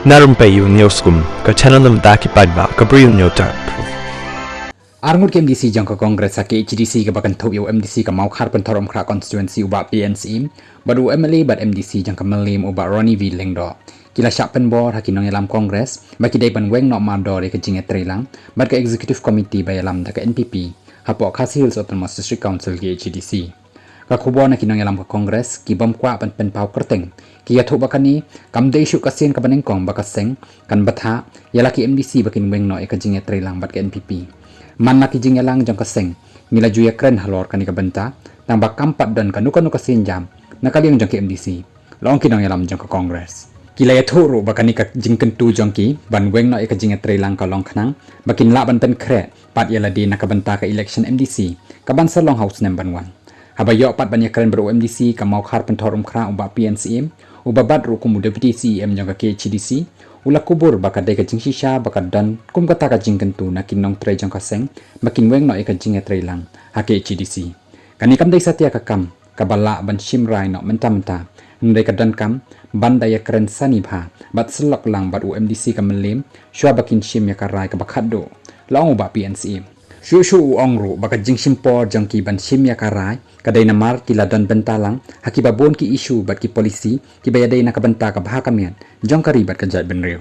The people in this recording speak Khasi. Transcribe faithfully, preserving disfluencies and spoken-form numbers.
Na Rympei U News kum ka channel na bynta ki paidbah ka Bri U News Tap. Arngut ki M D C jong ka Congress ha K H A D C kaba kynthup ïa u M D C ka Mawkhar Pynthor Umkhrah constituency u Bah P N Syiem bad u M L A bad M D C jong ka Mylliem u Bah Ronnie V Lyngdoh ki la shah pynbor ha ki nongïalam Congress ba ki dei ban weng noh mardor ïa ka jingïatreilang bad ka Executive Committee ba ïalam da ka N P P hapoh Khasi Hills Autonomous District Council, K H A D C. Ka khubor na ki nongïalam ka Congress ki bym kwah ban pynpaw kyrteng ki ïathuh ba kane kam dei shuh ka sien kaba nyngkong ba ka seng kan bthah ïa la ki M D C ba kin weng noh ïa ka jingïatreilang bad ka N P P. Man la ki jingïalang jong ka seng ngi la ju ïakren halor kane ka bynta, tang ba kam pat don kano kano ka sienjam na ka liang jong ki M D C, la ong ki nongïalam jong ka Congress. Ki la ïathuh ruh ba kane ka jingkyntu jong ki ban weng noh ïa ka jingïatreilang ka long khnang ba kin lah ban pynkhreh pat ïa lade na ka bynta ka election M D C kaban sa long ha u snem ban wan. Haba ïoh pat ban ïakren bad u M D C ka Mawkhar Pynthor Umkhrah u Bah P N Syiem, uba bat ruh kum u Deputy C E M jong ka K H A D C, u la kubur ba ka dei ka jingshisha ba ka don kum kata ka jingkyntu na ki nongtrei jong ka seng ba kin weng noh ïa ka jingïatreilang ha K H A D C. Kane kam dei satia ka kam kaba lah ban shim rai noh mynta mynta, hynrei ka donkam ban da ïakren sani bha bad syllok lang bad u M D C ka Mylliem shuwa ba kin shim ïa ka rai kaba khatduh, la ong u Bah P N Syiem. Shuh shuh u ong ruh ba ka jingshim por jong ki ban shim ïa ka rai ka dei namar ki la don bynta lang ha kiba bun ki issue bad ki policy kiba ïadei na ka bynta ka bha ka miat jong ka ri bad ka jaitbynriew.